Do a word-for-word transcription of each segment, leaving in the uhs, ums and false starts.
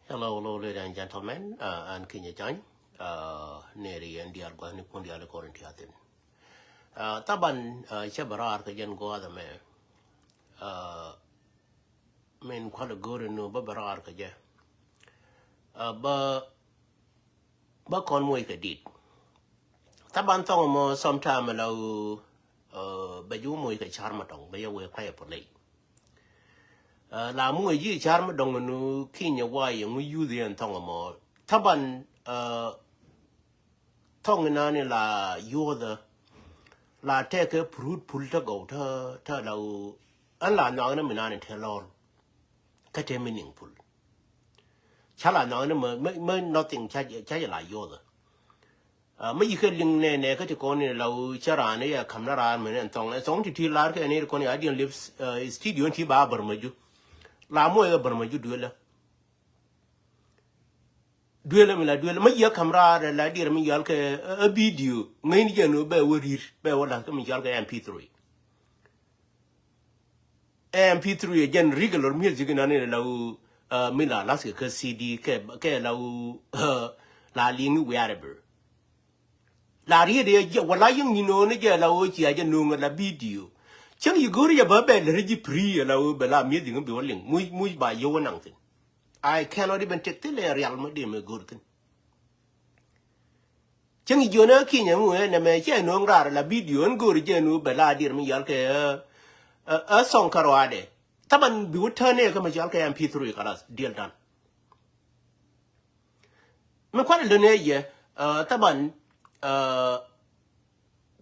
Hello, hello, ladies and gentlemen. Uh, an Kinyɛ Cany. Uh, neri yɛn dial gua̱thni kun dial i korin ti athin. Uh, taban, uh, cɛ bɛ raar kɛ jɛn gua̱a̱th ɛmɛ. Uh, min kualɛ go̱o̱ri nu bä bɛ raar kɛ jɛ. Uh, bä, bä kɔn moc kɛ dit. Taban thɔŋ mɔ sometime la wu, uh, bɛ ju moc kɛ car ma tɔŋ bɛ yɛ wee kuayɛ pɔ ley. Uh, la moc ji car ma dɔŋ nu Kinyɛ wa yɛ ŋu yuth yɛn thɔŋ mɔ. Taban, uh, thɔŋ inani la yuɔthä la tɛkɛ purut pul tä gɔw tä, tä la wu. An la nhɔakni mi nani te lɔr. Kä te meaningful. Ca la nhɔakni mɛ, mɛ, mɛ nothing ca, ca jɛ la yuɔthä. Uh, mi yikɛ liŋ nɛ nɛ kä ti kɔn ni la wu cä raan iɛ kam na raan mɛ nɛ thɔŋ. Ɛ thɔŋ ti ti lar kɛ ni kɔn ya diɛn lip, uh, studio ti ba bär mɛ ju. La muɔ iɛ bär mɛ ju duelä. Duelä mi la duelä. Mi yɛ kam raar la diɛr mi yal kɛ, uh, video. Ŋäcni jɛ nu bɛ wä rir, bɛ wä lath kä mi yal kɛ M P three. M P three jɛn regular music inani la wu, uh, mi la lath kɛ kä C D kɛ, kɛ la wu, uh, la liŋ wherever. La riet yɛ jɛ wala yɛŋ ni nööni jɛ la wu cia jɛ nööŋ la video. Cäŋ yi go̱o̱ri jɛ bä bɛ lɛ ri ji free la wu bɛ la music bi wä liŋ. Muc, muc ba yɛ wä naŋ thin. I cannot even take thilɛ rial ma dee mɛ go̱o̱r thin. Cäŋ jiön ɛ Kinyɛ ŋu ɛ nɛmɛ cɛ nööŋ raar la video ɛn go̱o̱ri jɛ nu bɛ la dier mi yal kɛ, ɛ, ɛ, ɛ song kärɔadɛ. Taban bi wä tän ɛ kä mi yal kɛ M P three kalas, deal done. Mi kualɛ lön ɛ yɛ, ɛ, taban, ɛ,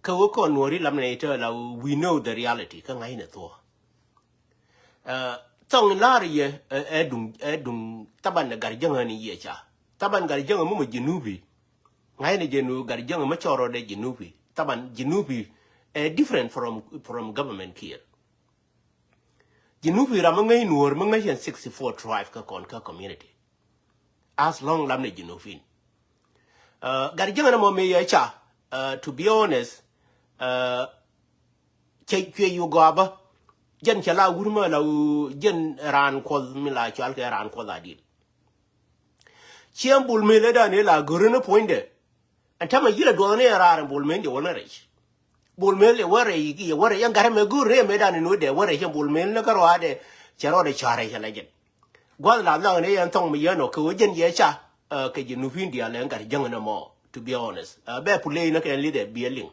kɛ wä kɔn nuɔri lam nɛ itɛ la we know the reality kä ŋa̱cnɛ thuɔ. Ɛ, thɔŋ in la̱r yɛ, ɛ, ɛ duŋ, ɛ duŋ, taban ɛ gat jäŋä ni yɛ ca. Taban gat jäŋä mumɛ Jinubi. Ŋa̱cnɛ jɛ nu gat jäŋä mɛ cɔrɔ dɛ Jinubi. Taban Jinubi ɛ different from, from government kiɛ. Jinubi ram mɛ ŋäc nuɔr mɛ ŋäc yɛn sixty four tribe kä kɔn kä community. As long lam ni Jinubin. Uh, gat jäŋä ni mɔ mi yɛ ca, uh, to be honest, uh, cɛ cuɛ yu gɔabä. Jɛn cɛ la wur mɛ la wu jɛn raan kuɔth mi la cual kɛ raan kuɔth adil. Ciɛ Bol Mel ɛ dan ila go̱ri ni puɔ̱nydɛ. Ɛn tämɛ yilɛ duɔth ni ɛ raar in Bol Mel jɛ wä ni rɛc. Bol Mel yɛ wä rɛc, yɛ wä rɛc ɛn gat ɛmɛ go̱ri ni ɛ mɛ dan in wä dɛ wä rɛc ɛn Bol Mel ni kä rɔadɛ. Cɛ rɔɔdɛ ca rɛc ɛ la jɛn. Gua̱th la nhɔk ni yɛn thɔŋ mi yɛn ɔ kɛ wä jɛn yɛ ca, uh, kɛ Jinubin diaal ɛn gat jäŋ ni mɔ, to be honest. Uh, bɛ puley ni kɛ ɛn lidɛ biɛ liŋ.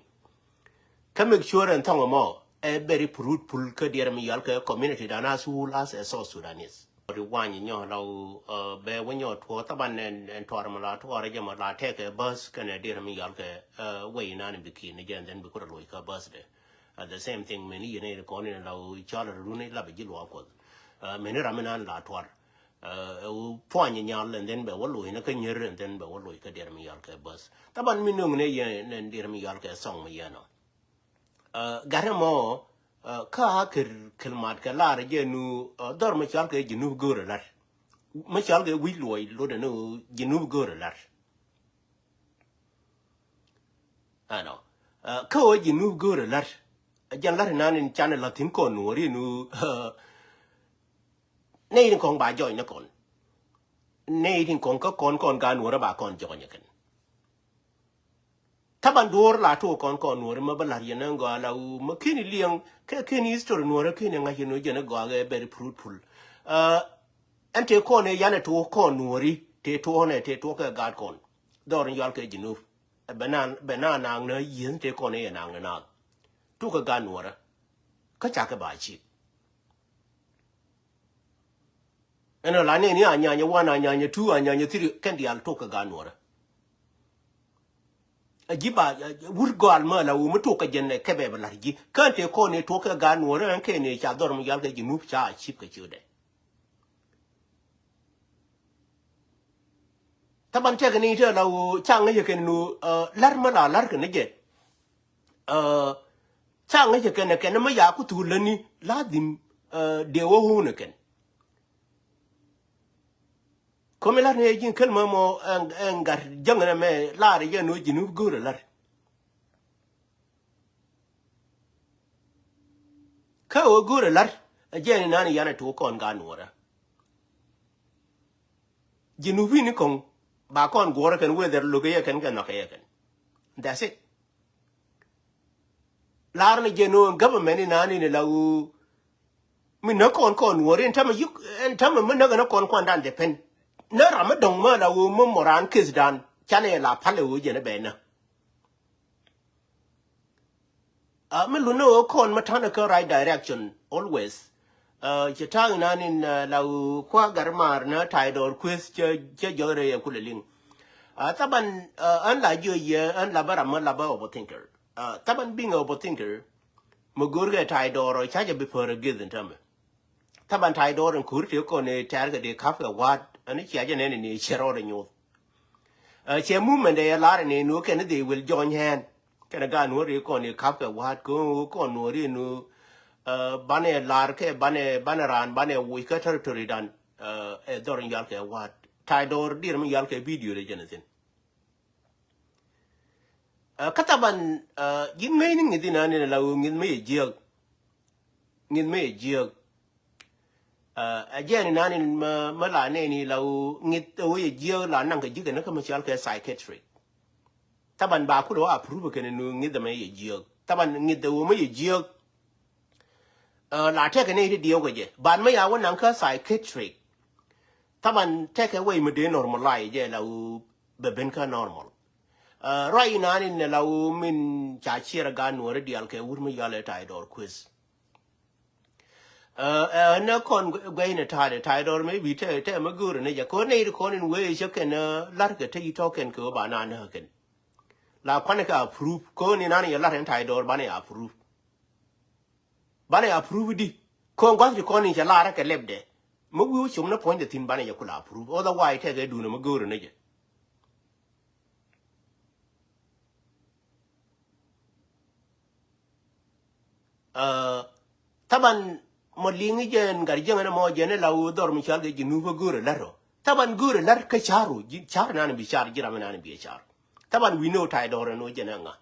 Kä make sure ɛn thɔŋ ɛmɔ ɛ very fruitful kä diɛɛr mi yɔal kɛ community dan as whole as a South Sudanese. Ri wany nyɔ la wu, uh, bɛ wä nyɔ tuɔ taban ɛn, ɛn tuɔr mi la tuɔr jɛ mi la tɛkɛ bus kɛnɛ diɛɛr mi yɔal kɛ, uh, wei nan bi kin jɛ and then bi kura loc kä bus de. At the same thing meni yɛn ɛ kɔn in la wu cɔl run in la bi ji̱ luɔ kuɔth. Uh, meni ram in nan la tuɔr. Uh, ɛ wu puany nyal and then bɛ wä loc ni kä nyer and then bɛ wä loc kä diɛɛr mi yɔal kɛ bus. Taban mi nöŋ ni yɛn, ɛn diɛɛr mi yɔal kɛ song mi yɛn ɔ. Uh, gat ɛmɔ, uh, kä a kir kilmat kɛ lar jɛ nu, uh, dhɔr mi cɔal kɛ Jinub go̱o̱rɛ lar. Mi cɔal kɛ wi̱c luɔc lotdɛ ni Jinub go̱o̱rɛ lar. Ɛnɔ, uh, kä ɣöö Jinub go̱o̱rɛ lar. Jɛn lar inan in can ɛ la̱th thi̱n kɔn nuɔ̱ɔ̱ri nu, uh, nɛy tin kɔŋ ba jɔɔc ni kɔn. Nɛy tin kɔŋ kä kɔn kɔn gaat nuɔ̱ɔ̱rä ba kɔn jɔɔc ni kɛn. Taban duɔ̱ɔ̱r la tuɔɔk kɔn kɔn nuɔ̱ɔ̱ri mä bä la̱r yɛn ɛn gɔaa la wu mä ki̱ni liɛŋ kɛ ki̱ni history nuɔ̱ɔ̱rä ki̱ni ŋa̱c yɛn wu jɛn ɛ gɔaa ɛ very fruitful. Uh, ɛn tëë kɔn ɛ yan ɛ tuɔɔk kɔn nuɔ̱ɔ̱ri tëë tuɔɔk nɛ tëë tuɔɔk kɛ gaat kɔn. Dhɔr in yɔal kɛ Jinub. Ɛ bɛ na, bɛ na naŋ nä yieth tëë kɔn ɛ yɛ naŋ nä naath. Tuɔɔk kɛ gaat nuɔ̱ɔ̱rä. Kä ca kɛ ba cik. Ɛn ɔ la nɛni a nyanyɛ wan a nyanyɛ tu a nyanyɛ thiri kɛn diaal tok kɛ gaat nuɔrä. A ji̱ ba, a, wur gɔal mä la wumi tok kɛ jɛn ɛ kɛ bɛ bɛ la̱r ji̱ kään tëë kɔn ɛ tok kɛ gaat nuɔrä ɛn kɛn ɛ ca dhɔr mi yal kɛ Jinub ca a cip kɛ ciötdɛ. Taban tɛk ni tɛ la woo ca ŋäcɛ kɛn ni, uh, la̱r mä la la̱r kɛn ni jɛ. Uh, ca ŋäcɛ kɛn ni kɛn ni mä ya ku thul läni la dhim, uh, dee wä wun ni kɛn. Komi la̱r ni ji̱n kel mä mɔ ɛn, ɛn gat jäŋ ni mɛ la̱r jɛ ni wä Jinub go̱o̱rɛ la̱r. Kä ɣöö go̱o̱rɛ la̱r ɛ jɛɛni nani yan ɛ tuɔɔk kɔn gaat nuɔrä. Jinubin ni kɔŋ ba kɔn guɔrɛ kɛn whether lo̱k kɛ yɛ kɛn kɛ nhɔk kɛ yɛ kɛn. That's it. Lar ni jɛ no̱o̱ŋ government ni nani ni la ɣöö mi näk kɔn kɔn Nuɔ̱ɔ̱ri ɛn tämɛ yik ɛn tämɛ mi näk ɛn kɔn kuandan depend. Nä ram mi dɔ̱ŋ mä la ɣöö mi mɔ raan case dan canɛ la pal ɛ ɣöö jɛn ɛ bɛ nä. Mi lun ni ɣöö kɔn mi ta̱nɛ kä right direction always. Cɛ ta̱a̱ŋ inan in la ɣöö kua gat maar ni ta̱a̱ dɔɔr kueth cɛ jɔth rɛy ɛ kulɛ liŋ. Thaban ɣän la jiɔ yɛ ɣän la bä ram mi la bä overthinker. Thaban being a overthinker mi go̱o̱rkɛ ta̱a̱ dɔɔr ɔ ca jɛ bi pär ɛ geth in tämɛ. Thaban ta̱a̱ dɔɔr in ko̱r tëë kɔn ëë tɛ̈r kɛ dee ka̱p kɛ wa̱a̱t ɛn cia jɛ nɛn in ëë ciɛ rɔɔdɛ nyoth. Cɛ movement ëë lar in ëë nuɔ̱ɔ̱k kɛn they will join hand kɛn ɛ gaat nuɔ̱ɔ̱r ëë kɔn ëë ka̱p kɛ wa̱a̱t kɛ ɣöö kɔn nuɔ̱ɔ̱r ëë nuɔ̱ɔ̱k. Banɛ lar kɛ banɛ banɛ raan banɛ woc kä territory dan ɛ dhɔr in yɔal kɛ wa̱a̱t ta̱a̱ dɔɔr dier mi yɔal kɛ video de jɛn ɛ thi̱n. Kä thaban ji̱n ŋäcni ŋi̱th inan in la ɣöö ŋi̱th mi yɛ jiääk. Ŋi̱th mi yɛ jiääk. Ɛ jɛn inan in mä la nɛni la ɣöö ŋi̱th ɣöö yɛ jiääk la naŋ kɛ ji̱ kɛn kä mi cɔal kɛ psychiatric. Thaban ba kulɛ wä approve kɛn in ɣöö ŋi̱th ɛmɛ yɛ jiääk. Thaban ŋi̱th ɣöö mi yɛ jiääk. La tɛkɛ nɛy ti diɛw kɛ jɛ ban mi ya wä naŋ kä psychiatric. Thaban tɛkɛ wec mi dee normalize jɛ la ɣöö bɛ ben kä normal. Ruac inan in la ɣöö min ca ciɛr a gaat nuɔ̱ɔ̱ri diaal kɛ wut mi yɔal ɛ ta̱a̱ dɔɔr kueth. Ɛn ɛ kɔn guɛy ni ta̱a̱dɛ ta̱a̱ dɔɔr mëë bi tɛ tɛ mi go̱o̱rɛ ni jɛ kɔn nɛy ti kɔn in wee cä kɛn la̱rkɛ te yi tɔ̱ kɛn kɛ ɣöö ba na näk kɛn. La kuanikɛ approve kɔn inan in yɛ la̱r ɛn ta̱a̱ dɔɔr banɛ approve. Banɛ approve di kɔn gua̱th ti kɔn in cɛ laarä kɛ lɛpdɛ. Mi wi̱i̱ wä com ni puɔ̱nydɛ thi̱n banɛ jɛ kula approve otherwise tɛkɛ duundɛ mi go̱o̱rɛ ni jɛ. Thaban mɔ liŋi jɛn gat jiäŋ ɛn ɛmɔ jɛn ɛ la ɣöö dhɔr mi cɔal kɛ Jinub ɛ go̱o̱rɛ la̱r ɔ. Thaban go̱o̱rɛ la̱r kä car ɔ ji̱ car nan bi car ji̱ ram nan bi ɛ car. Thaban wi̱i̱ ni ɣöö ta̱a̱ dɔɔr ɛn ɣöö jɛn ɛ ŋa.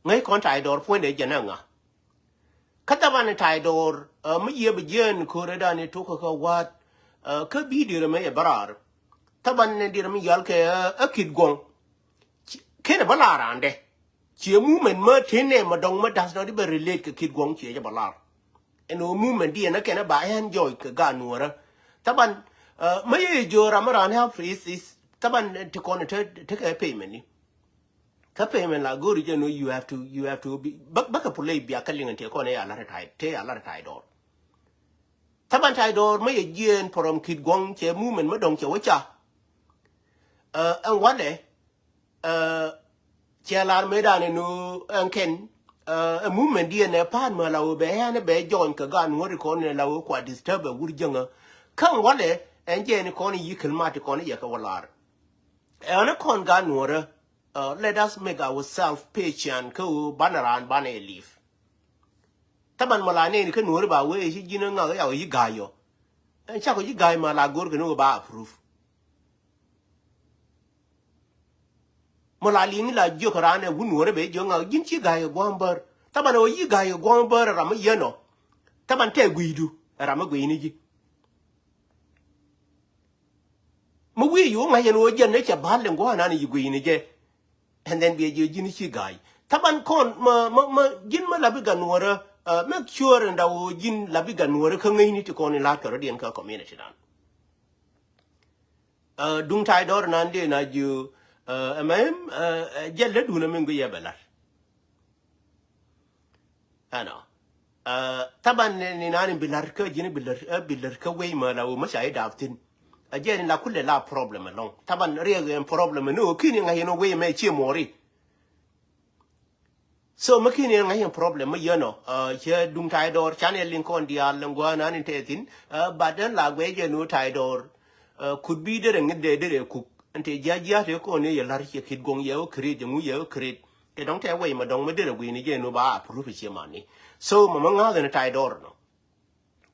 Ŋäc kɔn ta̱a̱ dɔɔr puɔ̱nydɛ jɛn ɛ ŋa. Kä thaban ta̱a̱ dɔɔr mi yiëë bi jiɛɛn ko̱rɛ dan i̱ tukä kä wa̱a̱t. Kä bi dier ɛmɛ yɛ bä raar. Thaban ni dier mi yal kɛ ɛ kit guɔ̱ŋ. Kenɛ bä la raandɛ. Ciɛ movement mä tin nɛ ma dɔŋ mä does not even relate kɛ kit guɔ̱ŋ ciɛ jɛ bä lar. Ɛn ɣöö movement diɛn ɛ kɛn ɛ ba enjoy kɛ gaat nuɔ̱ɔ̱rä. Thaban mä yɛ jɔ̱ɔ̱r ram mi raan help is is thaban ti kɔn tekɛ payment ni. Kä payment la go̱o̱ri jɛ ni you have to you have to be bä bä kɛ play bia kä liŋ ɛn tëë kɔn ɛ ya lar ta̱a̱ tëë ya lar ta̱a̱ dɔɔr. Thaban ta̱a̱ dɔɔr mä yɛ jiɛɛn pɔrɔm kit guɔ̱ŋ cɛ movement mä dɔŋ cɛ wä ca. Ɛn walɛ Cɛ lar mëëdan ɛn ɣöö ɛn kɛn ɛ movement diɛn ɛ pa̱a̱t mɛ la ɣöö bɛ ɛn ɛ bɛ join kɛ gaat nuɔ̱ɔ̱ri kɔn ɛ la ɣöö kua disturb ɛ wur jäŋä. Kä ɛn walɛ ɛn jɛ ɛn kɔn i̱ yi̱ kɛl mat kɔn i̱ yɛ kɛ wä lar. Ɛn ɛ kɔn gaat nuɔ̱ɔ̱rä. Let us make ourselves patient kä ɣöö banɛ raan banɛ ɛ live. Thaban mɔ la nɛɛni kä nuɔ̱ɔ̱ri ba wee ci ji̱n ɛ ŋak ɛ ya ɣöö yi̱ ga̱a̱c yɔ. Ɛn cakɔ yi̱ ga̱a̱c ma la go̱o̱r kɛ ni ɣöö ba approve. Mɔ la liŋ la jiök raan ɛ wun wärä ben jiök ŋak ji̱n ci ga̱a̱c kɛ gua̱a̱m bär. Thaban ɛ wä yi̱ ga̱a̱c kɛ gua̱a̱m bär ɛ ram mi yɛn ɔ. Thaban tɛ gui̱cdu ɛ ram mi gui̱cni ji̱. Mi wi̱i̱ yo̱o̱ ŋa̱c ɛn wä jiɛn ni cɛ ba̱l in gua̱a̱n an yi gui̱cni jɛ. And then biɛ jiɛ ji̱n ci ga̱a̱c. Thaban kɔn ma ma ma ji̱n ma lapi gan wärä. Make sure in da wä ji̱n lapi gan wärä kä ŋäcni ti kɔn in la̱t kɛ rɔ̱diɛn kä community dan. Duŋ ta̱a̱ dɔɔr nan dee na jiö ɛmɛ jɛl dee duun ɛmɛ ŋuic yɛ bɛ lar. Ɛnɔ thaban ni nan bi lar kä ji̱n bi lar bi lar kä wei ma la wä ma ca i̱ daap thi̱n. A jɛ ni la kulɛ la problem ɛlɔŋ thaban riɛk ɛn problem ni wä ki̱n i̱ ŋa̱c yɛn wä wei mɛ cie muɔri. So mi ki̱n yɛn ŋa̱c yɛn problem mi yɛn ɔ cɛ duŋ ta̱a̱ dɔɔr can yɛ liŋ kɔn diaal liŋ gua̱a̱n an in tɛɛ thi̱n. But ɛn la guɛc jɛ nu ta̱a̱ dɔɔr. Kut bi derɛ ŋi̱t dee derɛ kuk ɛn tëë jia̱ jia̱ tëë kɔn yɛ la̱r ciɛ ki̱t guɔ̱ŋ yɛ wä create yɛ ŋu yɛ wä create. Tëë dɔ̱ŋ tɛɛ wec ma dɔ̱ŋ mi derɛ gui̱ni jɛ nu ba approve ciɛ mani. So ma mi ŋa̱th ɛn ta̱a̱ dɔɔr nɔ.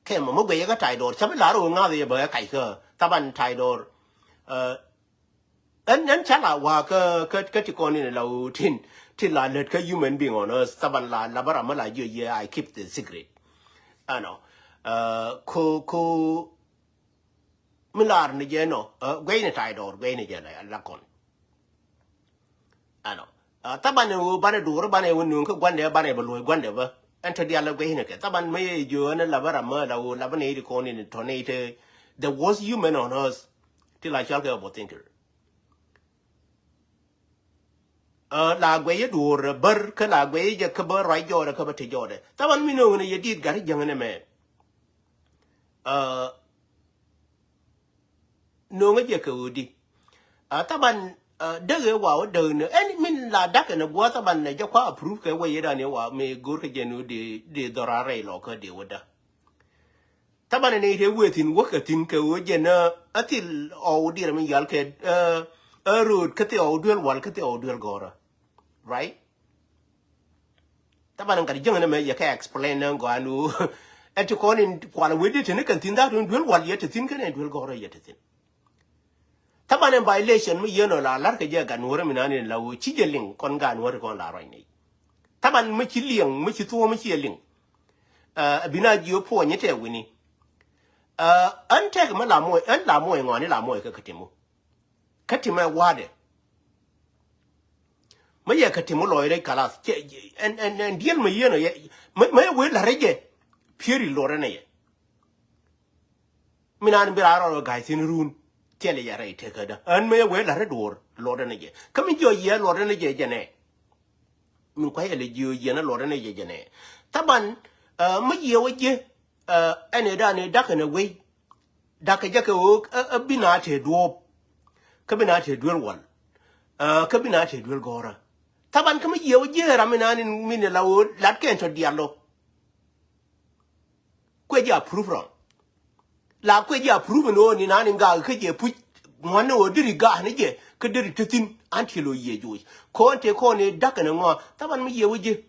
Kɛ mɔ mi guɛcɛ kä ta̱a̱ dɔɔr ca bi la̱r ɣöö ŋa̱th yɛ bä ɛ kac kä thaban ta̱a̱ dɔɔr. Ɛn ɛn ca la wa̱a̱ kä kä kä ti kɔn in la ɣöö tin tin la lät kä human being on earth thaban la la bä ram mi la jiɔ yɛ I keep the secret. Ɛnɔ Ko ko mi lar ni jɛ nɔ guɛy ni tay dɔr guɛy ni jɛ la kɔn. Ano thaban ni wä banɛ dur banɛ wä nuŋ kä guandɛ banɛ bä luɔy guandɛ bä. Ɛn tɔ dial la guɛy ni kɛ thaban mi yɛ jiö ɛn la bä ram mi la wä la bä ni di kɔn ni tɔ ni te the worst human on earth. Ti la cual kɛ bä thinker. La guɛy duɔr bär kä la guɛy jɛ kä bä ruac jɔɔdɛ kä bä ti jɔɔdɛ thaban mi noŋ ni yɛ dit gat jäŋ ni mɛ. Noŋ jɛ kɛ ɣöö di thaban däk ëë wa wä däk ni ɛn min la dak ɛn guɔ thaban nɛ jɛ kua approve kɛ wä yɛ dan ëë wa mi go̱r kɛ jɛ ni wä di dhɔra rɛy lɔ kä di wä da. Thaban ni te wee thin wäkä thin kɛ wee jɛ nä a thil ɔw dirɛ mi yal kɛ a road kä thi ɔw duel wal kä thi ɔw duel gɔrä. Right. Thaban gat jäŋ ni mɛ yɛ kɛ explain ni gɔan woo. Ɛ ti kɔn in kual wee di te ni kɛ thin that duel wal yɛ te thin kɛ ni duel gɔrä yɛ te thin. Thaban in violation mi yien ɔ la lar kɛ jɛ gan wärä mi nani la woo ci jɛ liŋ kɔn gan wärä kɔn la ruac ni. Thaban mi ci liŋ mi ci thuɔ̱ɔ̱ mi ci yɛ liŋ. Ɛ bina jiö puɔ̱ny tɛ wini. Ɛ ɛn tɛk mi la muɔc ɛn la muɔc ŋɔni la muɔc kä kä timu. Kä timɛ wadɛ. Mi yɛ kä timu lɔc rɛc kalath cɛ ɛn ɛn ɛn diɛl mi yien ɔ yɛ mi yɛ wee la rɛc jɛ. Pieri lorɛ nɛ yɛ. Mi naan bi raa rɔɔdɛ ga̱a̱c thi̱n ruun. Thilɛ yɛ rɛy tekädä ɣän mëë wee la̱t ri duɔ̱ɔ̱r luɔtdä ni jɛ kä mi jiɔ yiëë luɔtdä ni jɛ jɛ nɛ. Min kua̱c ɛlɛ jiö yiëë ni luɔtdä ni jɛ jɛ nɛ. Thaban mi yiëë wä ji̱ ɛn ëë da̱a̱n ëë da̱k ɛn ɛ wei. Da̱k kɛ jɛ kɛ ɣöö ɛ bi na te duɔ̱ɔ̱p. Kä bi na te duel wal. Kä bi na te duel gɔ̱rä. Thaban kä mi yiëë wä ji̱ ɛ ram mi naan in min ɛ la ɣöö la̱t kɛn tɔ diaal lɔ. Kuɛ ji̱ approve rɔm. La kuɛ ji̱ approve ni ɣöö ni naan in gaak kä jɛ puc ŋuan ni ɣöö deri gaak ni jɛ kä deri te thi̱n an ti lo̱ yiëë joc. Kɔn te kɔn ni da̱k kɛn ŋɔa thaban mi yiëë wä ji̱.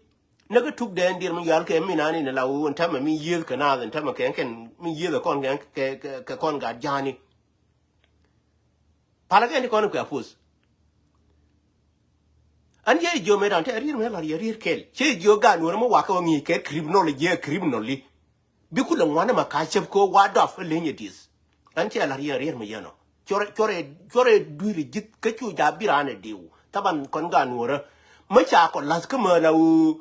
Näk kä tuk dɛn dier mi yal kɛ mi naan in la ɣöö in tämɛ mi yiëëth kɛ naath in tämɛ kɛ kɛn mi yiëëth kɛ kɔn kɛ kɛ kɔn gat ja̱a̱ni. Palä kɛn ti kɔn kuɛ aputh. An yɛ jiö mëë dan te rier mëë lar yɛ rier kɛl cɛ jiö gan wär mi wakɛ wä ŋi̱i̱c kɛ criminal jiɛ criminal li. Bi kulɛ ŋuan ma ka cɛp ko wa dɔp leny yɛ dieth. An cɛ lar yɛ rier mi yɛn ɔ cuɔrɛ cuɔrɛ cuɔrɛ dui̱r ji̱th kä cu ja bi raan ɛ diw. Thaban kɔn gan wärä mi ca kɔ lath kä mɛ la wä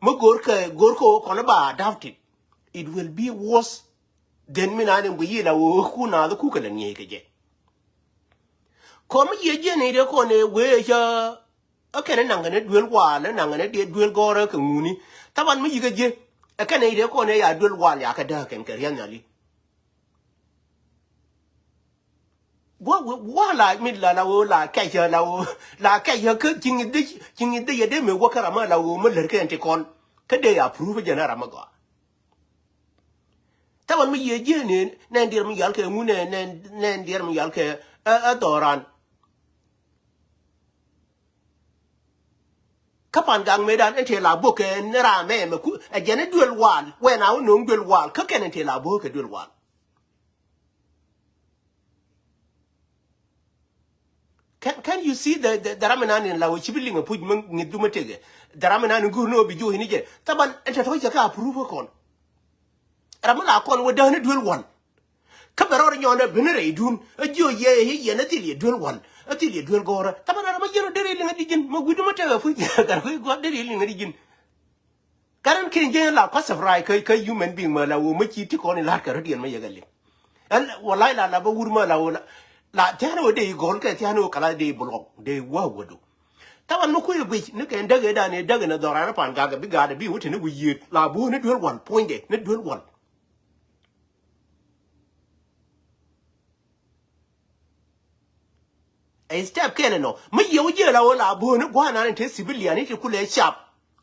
mi go̱r kɛ go̱r kɛ wä kɔn ba adapted. It will be worse. Then mi na ni gui yi la wee ku na dhi ku kɛ la ŋiey kɛ jɛ. Kɔn mi yiëë jiɛn i̱ dee kɔn ɛ wee cä ɛ kɛn ɛ naŋ kɛn ɛ duel waal ɛ naŋ kɛn ɛ dee duel gɔrä kɛ ŋuni. Thaban mi yikɛ jiɛ ɛ kɛn ɛ i̱ dee kɔn ɛ ya duel waal ya kɛ dääk kɛn kɛ riath nyali. Guɔ wee guɔ la mi la la wee la kɛcä la wee la kɛcä kä ci ŋi̱th dee ci ŋi̱th dee yɛ dee mëë wä kä ram ɛ la wee mi lär kɛn ti kɔn kä dee ya proof jɛn ɛ ram ɛ gɔaa. Thaban mi yiëë ji̱ ni nɛn diɛr mi yal kɛ ŋu nɛn nɛn nɛn diɛr mi yal kɛ ɛ ɛ dhɔran. Kä pan gak mëëdan ɛn tëë la bok kɛ ni ram mɛ mɛ ku ɛ jɛn ɛ duel wal wɛn a wä no̱o̱ŋ duel wal kä kɛn ɛn tëë la bok kɛ duel wal. Can, can you see the, the, the ram inan in la wä ci bi liŋ a puc mi ŋi̱th du mi tëkɛ. The ram inan in go̱o̱r ni wä bi jo̱o̱c ni jɛ. Thaban ɛn tɛ tɔ̱ cɛ kä approve kä kɔn. Ram mi la kɔn wä dääni duel wal. Kä bɛ rɔɔd nyɔn ɛ ben rɛy dun. Ɛ jiö yɛ ɛ yɛn ɛ thil yɛ duel wal. Ɛ thil yɛ duel gɔrä. Thaban ram mi yɛn ɔ deri liŋ a di ji̱n. Ma wi̱du mi tëkɛ puc. Gat wi̱ gɔat deri liŋ a di ji̱n. Karen ken jɛ la pacify kä kä human being ma la wo ma ci ti kɔn in lar kɛ rot yɛn ma yɛ gɛ lim. Ɛn walai la la ba wur ma la wo la la tian wo de gol kɛ tian wo kala de block de wa wo do. Taban ma kuy gwic ni kɛ dege dan e dege na dɔran pan gaga bi gade bi wuti ni wi yit la bu ni duel wal point de ni duel wal. Ɛ step kɛn ɛnɔ mi yɛ wä jiɛ la wä la bo̱o̱ni gua̱a̱n an in te civilian in te kulɛ cap.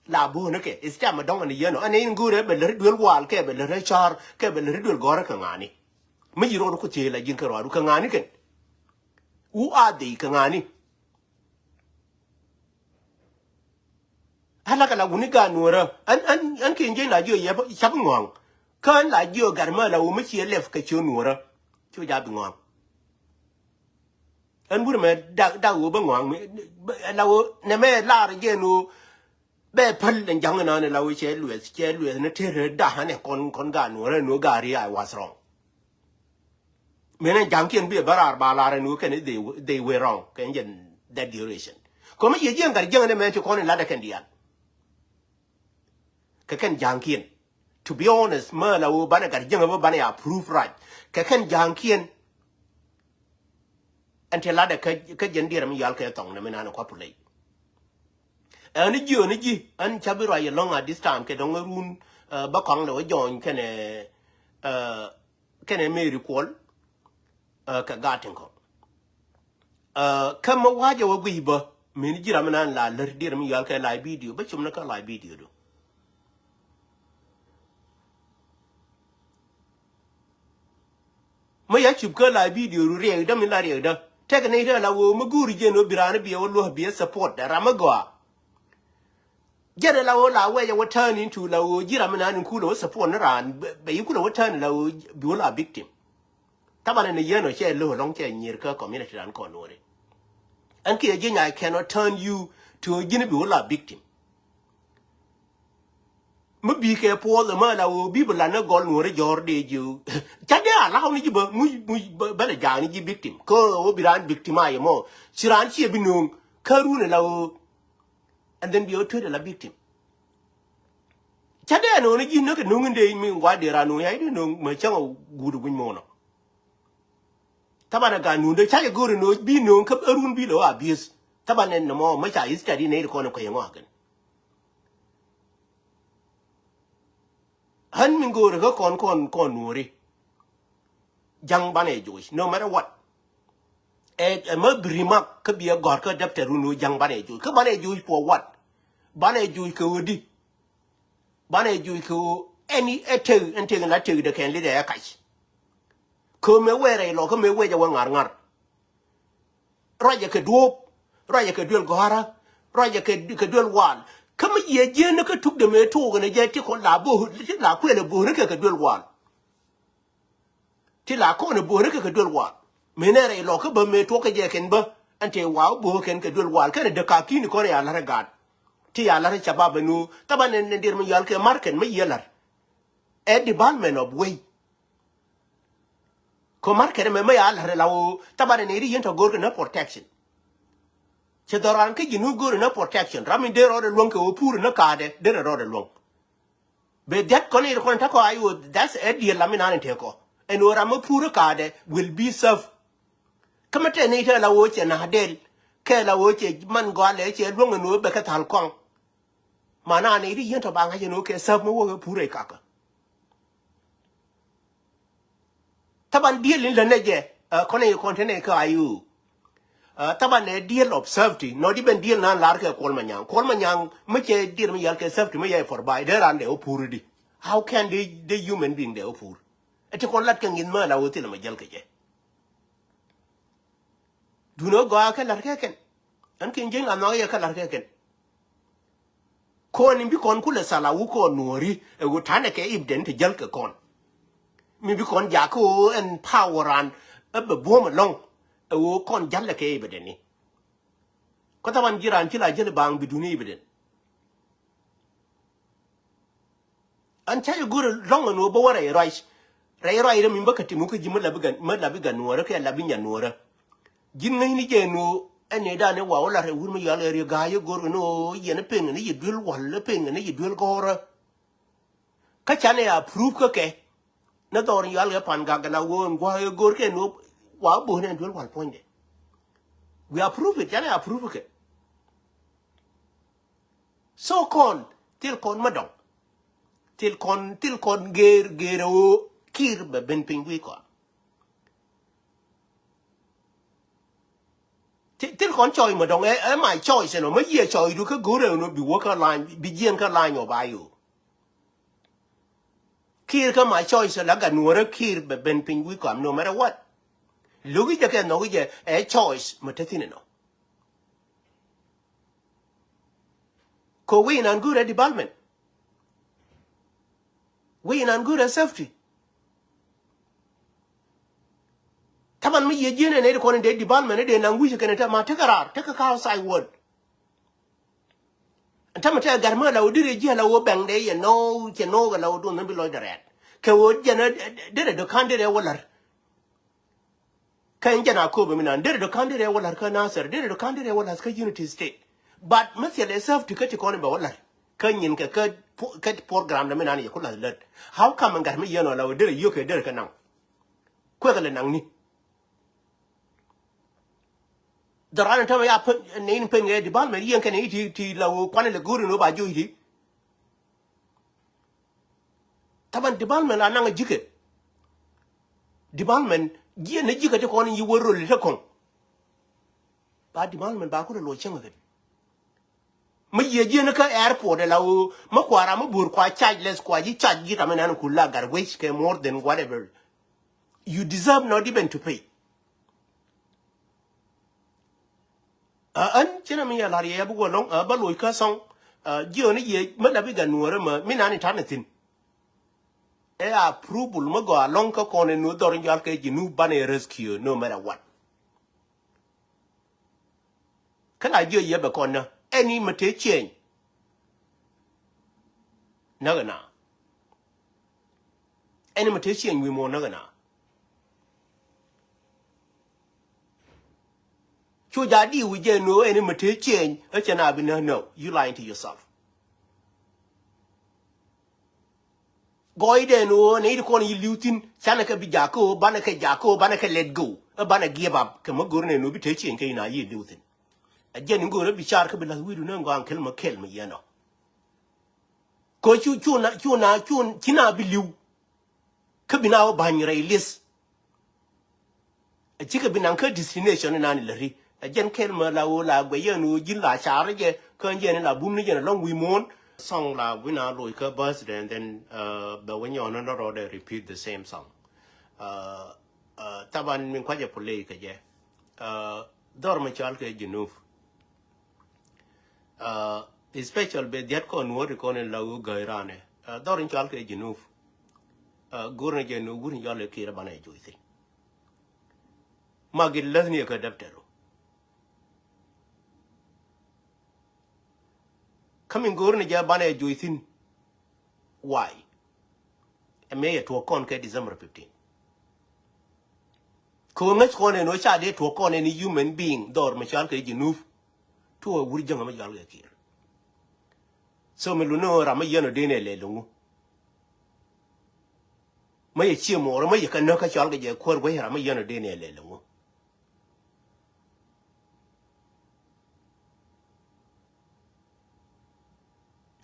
La bo̱o̱ni kɛ step mi dɔŋ ɛn yɛn ɔ ɛn in go̱o̱rɛ bɛ lär duel wal kɛ bɛ lär car kɛ bɛ lär duel gɔ̱rä kɛ ŋa̱ni. Mi yi rɔɔdu ku thiee la ji̱n kɛ rɔɔdu kɛ ŋa̱ni kɛn. Wu a dhei kɛ ŋa̱ni. Ala kɛ la wuni gaat nuɔrä ɛn ɛn ɛn kɛ jiɛ la jiɔ yɛ cap ŋɔaŋ. Kä ɛn la jiɔ gat mɛ la wumi ciɛ lɛp kɛ ciö nuɔrä. Ciö ja bi ŋɔaŋ. Ɛn wur mɛ dak dak woo bä ŋɔaŋ mi la woo nɛ mɛ lar jiɛ nuɔ. Bɛ päl ɛn ja̱ŋ ɛn an ɛ la wee cɛ lueth, cɛ lueth ni tëë rɛ da̱a̱n ɛ kɔn, kɔn gaat nuɔ̱ɔ̱rɛ nuɔ̱ɔ̱ gaat ri, I was wrong. Mënɛ ja̱ŋkiɛn bi ɛ bä raar ba lar ɛn wee kɛn they, they were wrong kɛn jɛn that duration. Kɔmɛ yɛ jiɛn gat jiɛn ɛn ɛmɛ ti kɔn in lat ɛ kɛn diaal. Kɛ kɛn ja̱ŋkiɛn. To be honest, mä la wee banɛ gat jiɛn ɛ bä banɛ ya proof right. Kɛ kɛn ja̱ŋkiɛn. Ɛn ti latdɛ kä, kä jɛn diɛɛr mi yal kɛ thɔŋ nɛ mi nan kua puley. Ɛn ni ji̱, ɛn ni ji̱, ɛn ca bi ruac ɛlɔ̱ŋ at this time kɛ dɔ̱ŋ run, ɛ, bä kɔŋ lɛ wä jɔny kɛnɛ, ɛ, kɛnɛ Mary Kuɔl, ɛ, kɛ gat tin kɔ. Ɛ, kä mi wa̱cɛ wä guiy bä, mi ni ji̱ ram mi nan la lär diɛɛr mi yal kɛ live video, bä cum ni kä live video do. Mi ya cup kä la video ru riɛkdä mi la riɛkdä. Tɛk ni te la wee mi guuri jɛn wä bi raan biɛ wä luɔ̱k biɛ support dɛ ram mi gɔaa. Jɛn la wee la wɛcɛ wä turn into la wee ji̱ ram mi naan in kulɛ wä support ni raan bɛ, bɛ yi kulɛ wä turn la wee bi wä la victim. Taban ni yɛn wä cɛ lo̱k lɔŋ cɛ nyir kä community ran kɔn wä ri. Ɛn kiɛ ji̱ nyay cannot turn you to ji̱n bi wä la victim. Mi bi kɛ puɔth ɛmɛ la wee bi bi lan ni gɔl nuɔri jɔr dee ji̱. Ca dee a law ni ji̱ bä muc, muc bä, bä lɛ jaak ni ji̱ victim. Kä wee bi raan victim a yɛ mɔ. Ci raan ciɛ bi no̱o̱ŋ. Kä run ɛ la wee. And then bi wee tuet ɛ la victim. Ca dee a no̱o̱ŋ ni ji̱ näk ɛ no̱o̱ŋ in dee mi ŋua̱ dee raan no̱o̱ŋ ya in dee no̱o̱ŋ mɛ cäŋ a guut ɛ guny mɔnɔ. Taban ɛ gaa nuundä ca jɛ go̱o̱r ɛ no̱o̱ŋ bi no̱o̱ŋ kä ɛ run bi lɛ wee a bieth. Taban ɛ nɔmɔ mɛ ca study nɛy ti kɔn ɛ kuec ɛ ŋɔakɛn. Ɣän mi go̱o̱rä kä kɔn, kɔn, kɔn nuɔri. Ja̱ŋ banɛ joc, no matter what. Ɛ, ɛ mä bi remark kä bi ɛ gɔ̱r kä däptɛr wun wee ja̱ŋ banɛ joc. Kä banɛ joc for what? Banɛ joc kɛ ɣöö di? Banɛ joc kɛ ɣöö ɛn ɛ tëk, ɛn tëk la tëk dee kɛn lidɛ ɛ kac. Kɛ ɣöö mëë wee rɛy lɔ, kä mëë wee jɛ wee ŋa̱r ŋa̱r. Ruacɛ kɛ duɔ̱ɔ̱p, ruacɛ kɛ duel gɔ̱rä, ruacɛ kɛ, kɛ duel wal. Kä mi yiëë jieen ni kä tuk dee mëë tuuk ni jɛ ti kɔn la bo̱o̱, ti la kuël ɛ bo̱o̱ ni kɛ kɛ duel wal. Ti la kɔn ɛ bo̱o̱ ni kɛ kɛ duel wal. Mëë nɛ rɛy lɔ kä bä mëë tuɔk kɛ jɛ kɛn bä. Ɛn tëë wa wä bo̱o̱ kɛn kɛ duel wal kɛn ɛ däk ka ki̱n kɔn ɛ ya la̱r ɛ gaat. Ti ya la̱r ɛ cabab ɛ nu. Thaban ɛn, ɛn dier mi yɔal kɛ market mi yiëë la̱r. Ɛ development of way. Kɔ market ɛmɛ mi ya la̱r ɛ la woo. Thaban ɛn iri yien tɔ go̱o̱r kɛ ni protection. Cɛ dhɔran kä ji̱ nu go̱o̱r ni protection. Ram in dee rɔɔdɛ luäŋ kɛ woo pur ni kaadɛ dee rɛ rɔɔdɛ luäŋ. Bɛ dhiat kɔn ir kɔn takɔ ay woo, that's a deal la mi nan in tekɔ. Ɛn woo ram mi pur ni kaadɛ will be served. Kä mi tɛn ni tɛ la woo cɛ na del. Kɛ la woo cɛ man gɔalɛ cɛ luäŋ ɛn woo bɛ kɛ thal kɔŋ. Ma na ni ri yien tɔ ba ŋa̱c ɛn woo kɛ serve mi woo kɛ pur ɛ kakä. Thaban deal in lä nɛ jɛ, ɛ, kɔn i̱ kɔn te nɛ kä I O. Ɛ, thaban ɛ deal of safety, nɔ di ben deal nan lar kɛ Kuɔl Manyaŋ. Kuɔl Manyaŋ mi cɛ deal mi yal kɛ safety mi yɛ for by dee ran dee wä pur di. How can the, the human being dee wä pur? Ɛ ti kɔn lat kɛ ŋi̱th mɛ la wä thilɛ mɛ jäl kɛ jɛ. Duundɛ wä gɔaa kɛ la̱r kɛ kɛn. Ɛn kiɛn jieny la nhɔakä yɛ kɛ la̱r kɛ kɛn. Kɔn in bi kɔn kulɛ thal a wä kɔn nuɔ̱ɔ̱ri ɛ ɣöö ta̱nɛ kɛ evidence ti jäl kɛ kɔn. Mi bi kɔn jakä ɣöö ɛn power ran ɛ bɛ buɔ̱m ɛlɔ̱ŋ ɛ ɣöö kɔn ja̱lɛ kɛ evidence ni. Kä thaban ji̱ ran ci la jäl i̱ baaŋ bi duuni evidence. An ca jɛ go̱r lɔŋ ɛn ɣöö bä wä rɛy ruac. Rɛy ruac rɛ mi bä kä tim wä kä ji̱ mä lapi gan, mä lapi gan nuɔ̱ɔ̱rä kɛ lapi nyan nuɔ̱ɔ̱rä. Ji̱n ŋäcni jɛ ɛn ɣöö ɛn ëëdan ɛ wa wä la rɛy wur mi yɔal ɛ riek ga̱a̱c ɛ go̱r ɛn ɣöö yɛn ɛ pen ɛ ni yɛ duel wal, ɛ pen ɛ ni yɛ duel gɔ̱rä. Kä canɛ a proof kä kɛ. Ni dhɔr in yɔal kɛ pan gak ɛn a wä ɛn gua̱a̱c ɛ go̱r kɛ ɛn ɣöö wa wä bo̱o̱n ɛn duel wal puɔ̱nydɛ. We approve it, canɛ a proof kɛ. So kɔn thil kɔn mä dɔŋ. Thil kɔn, thil kɔn geer, geer ɛ ɣöö Kiir bɛ ben piny wi̱i̱ kɔa. Thi-, thil kɔn choice mä dɔŋ ɛ, ɛ my choice ɛnɔ, mä yiëë choice du kä go̱o̱rɛ ɛnɔ bi wä kä line, bi jiɛn kä line of I O. Kiir kä my choice la gat nuɔ̱ɔ̱rä Kiir bɛ ben piny wi̱i̱ kɔam no matter what. Lo̱ki jɛ kɛ nhɔki jɛ ɛ choice mä te thi̱n ɛnɔ. Kɛ wi̱i̱ nan go̱o̱rɛ development. Wi̱i̱ nan go̱o̱rɛ safety. Thaban mi yiëë ji̱n ɛn ɛ ti kɔn in dee development in dee naŋ wi̱c kɛn in te ma tekɛ raar, tekɛ kä outside world. Ɛn tämɛ tɛ gat mä la wä diri jiɛ la wä bɛŋ dee yɛ nɔw cɛ nɔw kɛ la wä duɔn bi lɔc dɛ rɛɛt. Kɛ wä jɛn dee dee dee kan dee dee wä lar. Kä in jɛn a kööbä mi nan dee dee kan dee dee wä lar kä Nasir dee dee kan dee dee wä lar kä Unity State. But mi thil ɛ safety kä ti kɔn in bɛ wä lar. Kä nyin kɛ kä kä program dɛ mi nan yɛ ku lath lät. How come in gat mi yɛn ɔ la wä diri yio̱k kɛ dee kɛ naŋ. Kuɛ kɛ lɛ naŋ ni. Dhɔran in tämɛ ya pen ni in pen kɛ development yɛn kɛ ni ti ti la wä kuan in lɛ go̱o̱ri ni wä ba jo̱o̱c ti. Taban development la naŋ a ji̱kɛ. Development jiɛ ni ji̱kɛ ti kɔn in yi wä rol in te kɔŋ. Ba development ba ku lɛ lo̱c cäŋ kɛ. Mi yiëë ji̱ ni kä airport ɛ la wä mi kua ram mi buur kua charge less kua ji̱ charge ji̱ ram in nan ku la gat wec kɛ more than whatever you deserve not even to pay. Ɛ ɣän ci na mi yɛ la̱r yɛ bi wä lɔ̱ŋ ɛ bä loc kä sɔŋ. Jiöni yɛ mi la bi gat nuɔ̱ɔ̱rä mä mi nani ta̱n thi̱n. Ɛ approval mi gɔaa lɔ̱ŋ kä kɔn ɛ nuɔ̱ɔ̱r dhɔr in jɔal kɛ ji̱ nu banɛ rescue no matter what. Kä la jiö yɛ bɛ kɔn nä ɛn i̱ mɛ te ciɛny. Näk ɛ na ɛn i̱ mɛ te ciɛny wi̱i̱ muɔ̱ɔ̱n näk ɛ na. Cu ja di wi̱i̱ jɛ nuɔ̱ɔ̱r ɛn i̱ mɛ te ciɛny ɛ cɛ na bi nä no you lying to yourself. Gɔɔydɛn ɣöö nɛy ti kɔn yi li̱w thi̱n canɛ kɛ bi jakä ɣöö banɛ kɛ jakä ɣöö banɛ kɛ let go ɛ banɛ give up kɛ mä go̱r nɛn ɣöö bi te cieŋ kɛ yi na yi li̱w thi̱n. Ɛ jɛn in go̱r ɛ bi car kä bi la̱th wi̱i̱du nɛ ŋɔaŋ kɛl mä kɛl mä yɛn ɔ. Kɛ cu cu na cu na cu ci na bi li̱w. Kä bi na wä ba̱ny rɛy li̱th. A cikɛ bi naŋ kä destination inan ilä ri a jɛn kɛl mä la wä la guɛc yɛn wä ji̱n la car jɛ kä jɛn la bum ni jɛn a lɔŋ wi̱i̱ muɔ̱ɔ̱n. Song la wi̱na loc kä birthday and then bɛ wä nyɔɔn ni rɔɔdɛ repeat the same song. Taban min kuacɛ play kɛ jɛ. Dhɔr mi cal kɛ Junub. Especial bɛ dhiat kɔn nuɔ̱ɔ̱ri kɔn in la wä gäi ranɛ dhɔr in cal kɛ Junub. Go̱r ni jɛ nuɔ̱ɔ̱r wur in cal kɛ Kiir banɛ joc thi̱n. Ma git läthni kä däptɛr ɔ. Kä min go̱o̱r ni jɛ banɛ joc thi̱n. Why? Ɛ mëë yɛ tuɔɔk kɔn kɛ December fifteen. Kɛ ɣöö ŋäc kɔn ɛn ɣöö ca dee tuɔɔk kɔn ɛn human being dhɔr mi cɔal kɛ Junub. Tuɔɔk ɛ wur jäŋä mi cɔal kɛ Kiir. So mi luni ɣöö ram mi yɛn ɔ dee nɛ lɛl ɛŋu. Mi yɛ cie muɔɔr mi yɛ kɛ näk kä cɔal kɛ jɛ kuäär wec ram mi yɛn ɔ dee nɛ lɛl ɛŋu.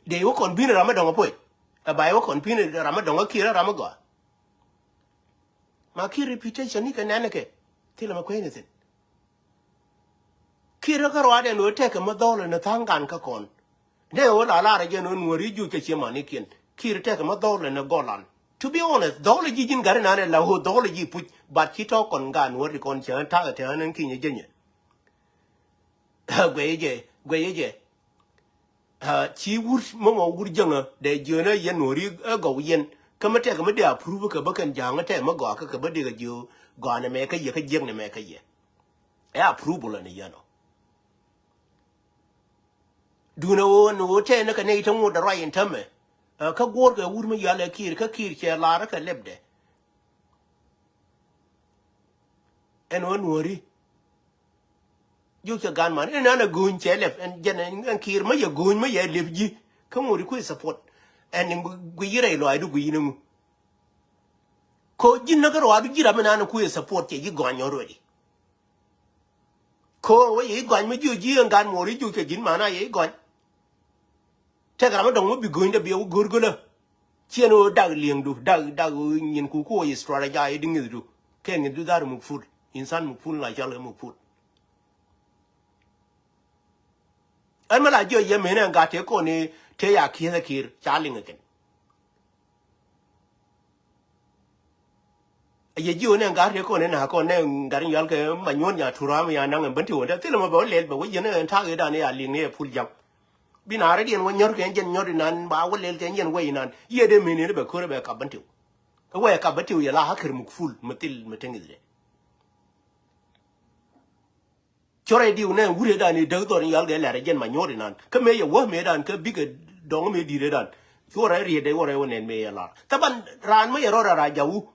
Dee wä kɔn bi̱n ram mi dɔŋ apuɔc ɛ ba yɛ wä kɔn bi̱n ram mi dɔŋ akiɛr ram mi gɔaa. Ma kiɛr reputation ni kɛ nɛn kɛ thilɛ ma kuecni thi̱n. Kiɛr kä ruaadɛ ni wä tɛkɛ mi dhɔl ni tha̱a̱ŋ gan kä kɔn. Nɛ ɣöö la lar jɛ nɔ nuɔ̱ri juc kɛ cie manikiɛn kiɛr tɛkɛ mi dhɔl ni gɔlan. To be honest dhɔl ji̱ ji̱n gari nanɛ la ɣöö dhɔl ji̱ puc. But ci tɔ̱ kɔn gan wä ri kɔn cɛ ɣän ta̱kɛ te ɣän ɣän kinyɛ jɛ nyɛ. Guɛy jɛ guɛy jɛ. Ci wur mɔ mɔ wur jäŋä dee jiön ɛ yɛn nuɔ̱ri ɛ gɔw yɛn kä mi tɛk mi dee approve kɛ bä kɛn ja̱a̱ŋ tɛk mi gɔaa kä kɛ bä dee kɛ jiö gɔaa nɛ mɛ kä yɛ kä jiäk nɛ mɛ kä yɛ. Ɛ approval ɛn yɛn ɔ. Duundɛ ɣöö ni ɣöö tɛn ni kɛ nɛy te ŋot dɛ ruac in tämɛ. Kä guɔ̱ɔ̱rkɛ wur mi yal ɛ kiir kä kiir cɛ lar kä lɛpdɛ. Ɛn ɣöö nuɔ̱ɔ̱ri. Jiök cɛ gan man in an ɛ go̱o̱ny cɛ lɛp ɛn jɛn ɛn kiir mä yɛ go̱o̱ny mä yɛ lɛp ji̱. Kä ŋot i̱ kui̱ support ɛn in gui yi rɛy lɔaacdu gui yi ni ŋu. Ko ji̱n näk kä ruaadu ji̱ ram in an i̱ kui̱ support cɛ ji̱ gɔ̱a̱ny already. Ko wä yɛ i̱ gɔ̱a̱ny mä jiök ji̱ ɛn gan muɔɔr i̱ jiök cɛ ji̱n man a yɛ i̱ gɔ̱a̱ny. Tɛk ram mi dɔ̱ŋ mi bi go̱o̱ny dee bi ɛ wä go̱r go̱lä. Ciɛn ɣöö dak li̱eŋdu dak dak ɣöö nyin ku kuɔ yɛ strategy a yɛ di ŋi̱thdu. Kɛ ŋi̱thdu dhar muk pul insan muk pul la cɔl kɛ muk pul. Ɛn mi la jiɔ yɛ mënɛ ɛn gat tëë kɔn i̱ tëë ya ki̱eth ɛ ki̱i̱r ca liŋ ɛ kɛn. Yɛ ji̱ ɣän ɛn gat riek kɔn ɛn a kɔn ɛn gat in yɔal kɛ ma nyuɔ̱n nya turam ya naŋ ɛn bän ti ɣän dee thilɛ mɔ bɛ wä lɛl bɛ wä yɛn ɛn ta̱a̱ ɣet an ya liŋ ni ɛ pul jaŋ. Bi na rɛdiɛn wä nyɔr kɛ ɛn jɛn nyɔr inan ba wä lɛl kɛ ɛn jɛn wä inan yiëë dee mëë neni bɛ kör ɛ bɛ kap bän ti ɣän. Ɛ wä ɛ kap bän ti ɣän yɛ la hakir muk pul mɛ thil mɛ te ŋi̱th dee. Cɔrɛ diw nɛ wurɛ dan i̱ däk dhɔr in yal gɛ lɛr jɛn ma nyuɔr inan. Kä mëë yɛ wä mëë dan kä bikɛ dɔŋ mëë di̱t dan. Cuɔrɛ riet dee wä rɛ wä nɛn mëë yɛ lar. Thaban raan mëë yɛ rɔ rara jawu.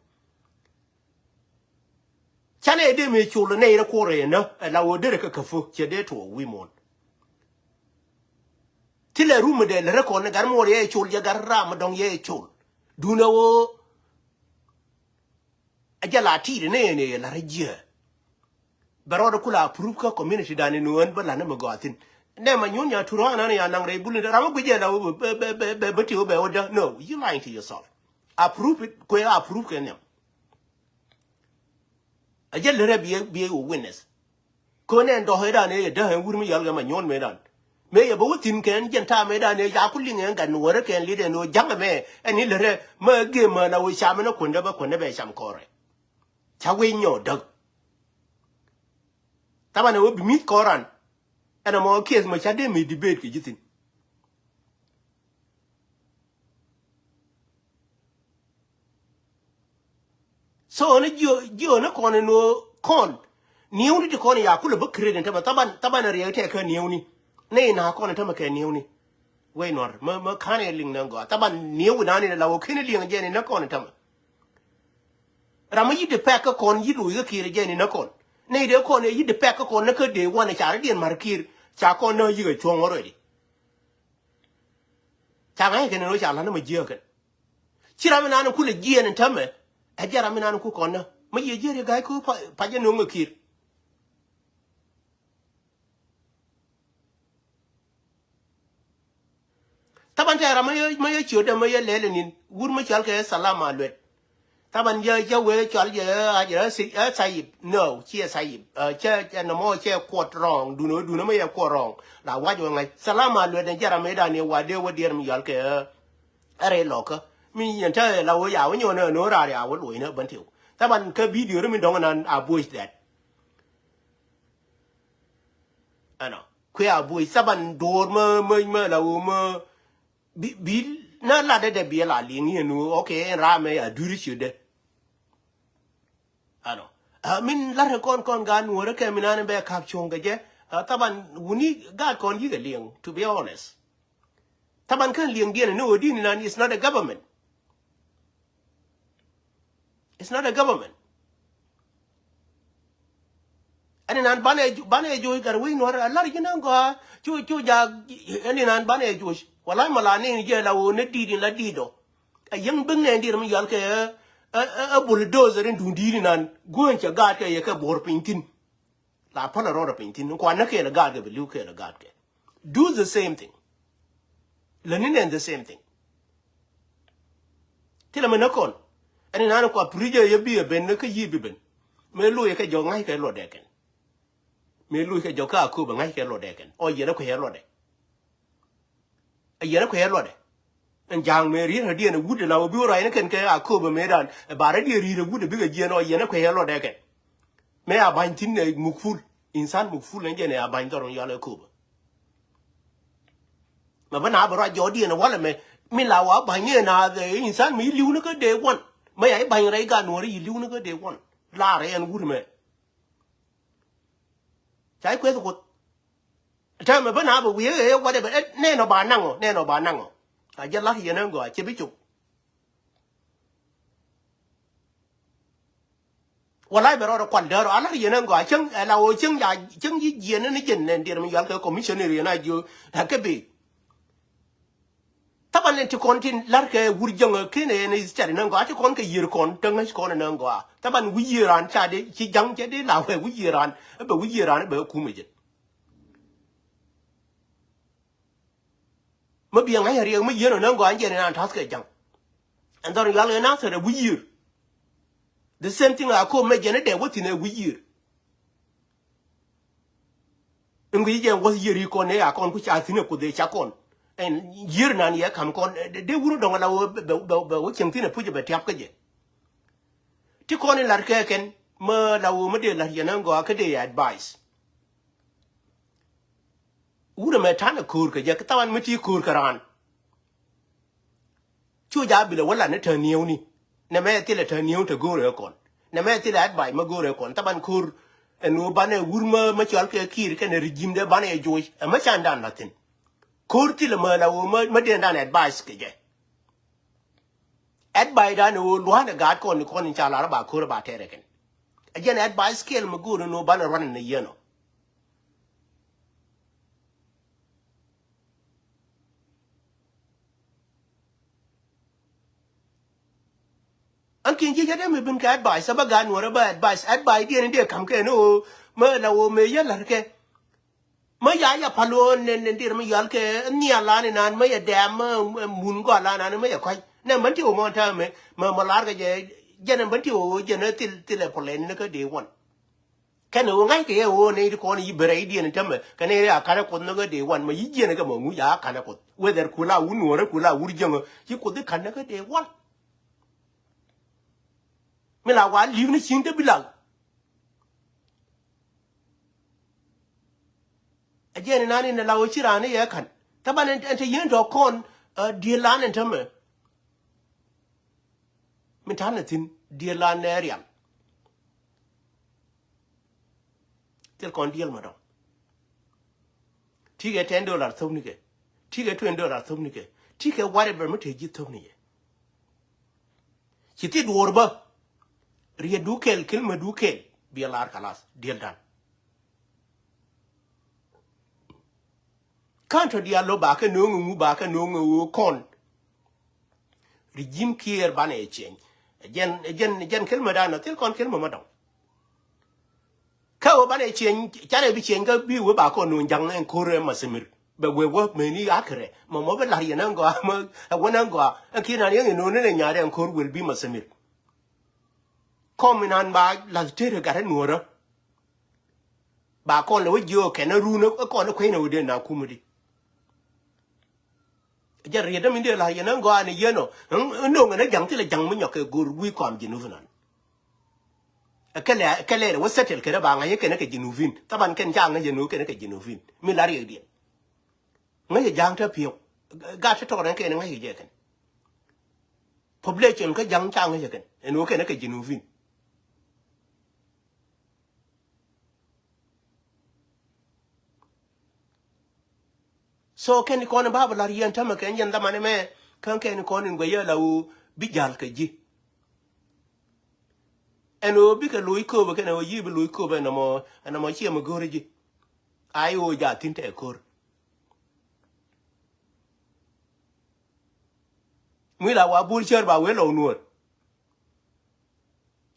Canɛ dee mëë col nɛ irɛ kuɔrɛ yɛ nä. Ɛ la wä derɛ kä käfö cɛ dee tuɔ wi̱i̱ muɔ̱n. Ti lɛ rum mi dee lɛ rɛ kɔn ni gat muɔr yɛ col jɛ gat ram mi dɔŋ yɛ col. Dunɛ wä. A jɛ la ti̱i̱t ni ni la rɛ jiɛ. Bɛ rɔɔdɛ kula approve kä community dan ni nuɔ̱n bä la ni mi gɔaa thin. Nɛ ma nyun nya turɔ anan ya naŋ rɛ bul ni ram mi guic jɛ la wä bɛ bɛ bɛ bɛ ti wä bɛ wä dä. No, you lying to yourself. Approve it kuɛ approve kɛ nhiam. A jɛ lärɛ biɛ biɛ wä witness. Kön ɛn dɔ̱k ëëdan ëë yɛ däk ɛn wur mi yɔl kɛ ma nyuɔ̱n mëëdan. Mëë yɛ bä wä thi̱n kɛn jɛn ta̱a̱ mëëdan ëë ca ku liŋ ɛn gat ni wärä kɛn li̱t ɛn ɣöö ja̱ŋ ɛmɛ ɛn i̱ lärɛ mä gëëm mä la wä cam ɛn ɛ kuändä bä kuändä bɛ cam kɔrɛ. Ca wee nyɔɔk däk. Thaban ɛ wä bi mi̱th kɔn ran. Ɛn ɛmɔ kiɛth mɔ ca dee mi debate kɛ ji̱ thi̱n. So ni jiö jiö ni kɔn ni nuɔ kɔn. Niewni ti kɔn ya kulɛ bä create ni tämɛ thaban thaban riɛk tɛ kɛ niewni. Ni na kɔn ni tämɛ kɛ niewni. Wei nuɔr mä mä kan yɛ liŋ ni gɔaa thaban niew na ni la wä kini liŋ jɛ ni ni kɔn ni tämɛ. Ram mi yi di pɛk kä kɔn yi loc kä kir jɛ ni ni kɔn. Ni dee kɔn yi di pɛk kä kɔn ni kä dee wan ca ri diɛn mar kir ca kɔn ni yi kɛ cuɔ̱ŋ already. Ca ŋa̱c kɛn ni nuɔ ca lan ni ma jiö kɛn. Ci ram inan kulɛ jiɛɛn in tämɛ. Ɛ jɛ ram inan ku kɔn nä mi yɛ jiɛɛn ri ga̱y ku pa jɛ no̱ŋ ɛ kir. Thaban tɛ ram mi yɛ ciötdɛ mi yɛ lɛl inin wur mi cɔal kɛ thalam a luet. Thaban jɛ jɛ wee cɔal jɛ a jɛ a thayip no ciɛ thayip. Cɛ cɛ nɔmɔ cɛ kuɔt rɔɔŋ dun wee dun mi yɛ kuɔt rɔɔŋ la wac wee ŋa̱c thalam a luet ni jɛ ram mi dan ni wa dee wä diɛɛr mi yɔal kɛ. Ɛ rɛy lɔkä mi yɛn te la wä ya wä nyɔn ɛ no̱o̱ŋ raar ya wä luɔ̱c ni bän tiw. Thaban kä video ri mi dɔ̱ŋ nan a buɔc that. Ɛnɔ kuɛ a buɔc thaban do̱o̱r mä mä mä la wä mä bi bi na lat dɛ dɛ bi la liŋ yɛn wä okay ɛn raar mɛ a duuri ciötdɛ. Ano. Min lar kɔn kɔn gan wärä kɛ min an bɛ kap cuɔ̱ŋ kɛ jɛ. Taban wuni gaat kɔn yikɛ liɛŋ, to be honest. Taban kän liɛŋ diɛn ni wä dini nan is not a government. It's not a government. Ɛn inan banɛ banɛ joc gat wec nuɔr a lar ji̱n an gɔaa cu cu ja. Ɛn inan banɛ joc walai ma la ni jɛ la wä ni dit in la dit dɔ. A yäŋ bäŋ nɛn diet mi yɔal kɛ ɛ bulldozer in duŋ di̱i̱t inan guäny cɛ gaat kɛ yɛ kɛ bo̱r piny thi̱n. La päl a rɔɔd a piny thi̱n kuan näk kɛɛl a gaat kɛ bi li̱w kɛɛl a gaat kɛ. Do the same thing. Lä ni nɛn the same thing. Thilɛ mi näk kɔn ɛn inan kua prijɛ yɛ bi ɛ ben kä yi̱ bi ben. Mëë lo̱c kɛ jɔk ŋa̱ckɛ luɔtdɛ kɛn. Mëë lo̱ckɛ jɔk kä Akobo ŋa̱ckɛ luɔtdɛ kɛn ɔ yɛn ɛ kuecɛ luɔtdɛ. Ɛ yɛn ɛ kuecɛ luɔtdɛ. Ɛn ja̱a̱ŋ mëë riet rä diɛn ɛ wut ɛ la wä bi wä ruacni kɛn kɛ Akobo mëëdan ɛ ba rä diɛn riet ɛ wut ɛ bikɛ jiɛn ɔ yɛn ɛ kuecɛ luɔtdɛ kɛn. Mëë a ba̱ny thi̱n ɛ muk ful. Insan muk ful ɛn jɛn ɛ a ba̱ny dhɔr in yɔal ɛ Akobo. Mɛ bä na bɛ ruac jɔɔdiɛn ɛ walɛ mɛ mi la wa ba̱ny ni ɛ na insan mi li̱w ni kä dee guan. Mɛ ya i̱ ba̱ny rɛy gan nuɔri yi li̱w ni kä dee guan. Laarɛ ɛn wut mɛ. Ca i̱ kueth kuoth. Täämɛ bä na bɛ wiee ɣee whatever nɛn ɔ ba naŋ ɔ nɛn ɔ ba naŋ ɔ. A jɛ la̱r yɛn ɛn gɔaa cɛ bi cop. Walay bɛ rɔɔdɛ kual däär ɔ a la̱r yɛn ɛn gɔaa cäŋ ɛ la ɣöö cäŋ ca cäŋ ji̱ jiɛn ni jɛn nɛn diɛɛr mi yual kɛ commissioner yɛn a jiö. Ɛ kɛ bi. Thaban in ti kɔn tin la̱rkɛ wur jäŋä ken ɛ ni cari näŋ gɔaa ti kɔn kɛ yiër kɔn te ŋäc kɔn ɛ näŋ gɔaa. Thaban wi̱c yiër raan ca dee ci ja̱ŋ cɛ dee la wɛ wi̱c yiër raan ɛ bɛ wi̱c yiër raan ɛ bɛ kumɛ jɛ. Mä biɛ ŋa̱c ɛ riɛk mä yiër ɛ näŋ gɔaa in jɛ ni naan ta̱th kɛ ja̱ŋ. Ɛn dhɔr in yual ɛ na̱th ɛ wi̱c yiër. The same thing a ko̱o̱m mɛ jɛ ni dee wä thi̱n ɛ wi̱c yiër. In guic jɛ wuɔth yiër i̱ kɔn ëë a kɔn ku ca thi̱n ɛ kuoth ëë ca kɔn. Ɛn yiër nan yɛ ka̱m kɔn dee wur dɔ̱ŋ ala wä bɛ wä cieŋ thi̱n ɛ puc ɛ bɛ tiap kä jɛ. Ti kɔn in la̱t kɛ kɛn mä la wä mä dee la̱t yɛn ɛn gɔaa kä dee advice. Wur ɛmɛ ta̱n ɛ ko̱o̱r kɛ jɛ kä thawan mi ti ko̱o̱r kɛ raan. Cu ja bilɛ wä lat ni tääniewni. Nɛ mɛ thilɛ täänieu te go̱o̱rɛ kɔn. Nɛ mɛ thilɛ advice mɛ go̱o̱rɛ kɔn. Thaban ko̱r Ɛn ɣöö banɛ wur mä, mä cɔal kɛ Kiir kɛnɛ regime dɛ banɛ joc. Ɛ mä candan la thin. Ko̱r thilɛ mä la ɣöö mä, mä diɛndan advice kɛ jɛ. Advice dan ɣöö lua̱nɛ gaat kɔn ni kɔn in ca lar ba ko̱r ba tɛrɛ kɛn. Ɛ jɛn advice kɛl mä go̱o̱r ni ɣöö banɛ ruan ni yɛn ɔ. An kiɛn ji̱ jat ɛmɛ bin kɛ advice, aba gaat nuɔrɛ ba advice, advice diɛn in dee kam kɛ ni ɣöö mä la ɣöö mëë yä la̱r kɛ. Mä ya ya pal ɣöö nɛn nɛn dir mä yɔal kɛ nhial lan inan mä ya dɛm mä, mä mun gɔal lan inan mä ya kɔc. Nɛ män ti wä mɔn täämɛ, mä, mä lar kɛ jɛ, jɛn män ti wä ɣöö jɛn thil, thil ɛ pɔlɛn ni kä dee wan. Kɛn ɣöö ŋa̱ckɛ yɛ ɣöö nɛy ti kɔn yi bɛ rɛydiɛn tämɛ kɛ nɛy ri a ka̱n ɛ kuoth ni kä dee wan, mä yi jiɛn kɛ mä ŋuc a ka̱n ɛ kuoth. Whether ku la wur nuɔrɛ ku la wur jiäŋä, ci kuoth i̱ ka̱n ni kä dee wan. Mi la wa li̱w ni cieŋ te bi la. Ɛ jɛn inan in la wä ci raan i̱ yɛ ka̱n. Thaban ɛn, ɛn te yien tɔ kɔn, ɛ, diëël lan ɛn tämɛ. Min ta̱n ɛ thi̱n diëël lan nɛ rial. Thil kɔn diëël ma dɔ̱ŋ. Tikɛ ten dollar thop nikɛ. Tikɛ twenty dollar thop nikɛ. Tikɛ whatever mi te ji̱ thop nikɛ. Ci thil duɔ̱ɔ̱r bä. Riet du kɛl, kil ma du kɛl. Bi ɛ lar kalas. Diëël dan. Ka̱n tɔ diaal lo ba kɛ no̱o̱ŋ ŋu ba kɛ no̱o̱ŋ ŋu kɔn. Regime Kiir banɛ change. Jɛn, jɛn, jɛn kil ma dan thil kɔn kil ma ma dɔŋ. Kä wä banɛ cieny, canɛ bi cieny kä bi wä ba kɔn nuun ja̱ŋ ɛn ko̱r ɛn Masemir. Bɛ wee wä meni akɛrɛ. Mɔ mɔ bi la̱r yɛn ɛn gɔaa, mɔ ɛ wän ɛn gɔaa. Ɛn kiɛ nan yɛn in nuun ɛn ɛ nyaat ɛn ko̱r wel bi Masemir. Kɔm inan ba la̱th tëër ɛ gat ɛn nuɔ̱ɔ̱rä. Ba kɔn lɛ wä jiö kɛn ɛ run ɛ kɔn ɛ kuecnɛ wä dee na kumä di. Jɛ riet dämi dee la yɛn ɛ gɔaa ni yɛn ɔ. Ɛ no̱o̱ŋ ɛn ɛ ja̱ŋ thilɛ ja̱ŋ mi nyɔk kɛ go̱r wi̱i̱ kɔam Jinub nan. Ɛ kɛ lɛ, ɛ kɛ lɛ wä settle kɛn ɛ ba ŋa̱c ɛ kɛn ɛ kɛ Jinubin. Thaban kɛn ca ŋa̱c ɛ no̱o̱ŋ kɛn ɛ kɛ Jinubin. Mi la riɛkdiɛn. Ŋäc ɛ ja̱a̱ŋ te pi̱ew. Gat te tɔɔr ɛn kɛn ŋäc ɛ jɛ kɛn. Population kä ja̱a̱ŋ ca ŋäc ɛ kɛn. Ɛn ɣöö kɛn ɛ kɛ Jinubin. So kɛn kɔn in ba bä la̱r yɛn tämɛ kɛn yɛn dhamani mɛ, kɛn kɛn kɔn in guɛy yɛ la ɣöö bi ja̱l kɛ ji̱. Ɛn ɣöö bikɛ lo̱c kööbä kɛn ɣöö yiëë bi lo̱c kööbä ɛn nɔmɔ, ɛn nɔmɔ ciɛ mi go̱o̱rä ji̱. A i̱ ɣöö jaathin tɛɛ ko̱r. Mi la wa Bul Cär ba wee Lɔw Nuɔr.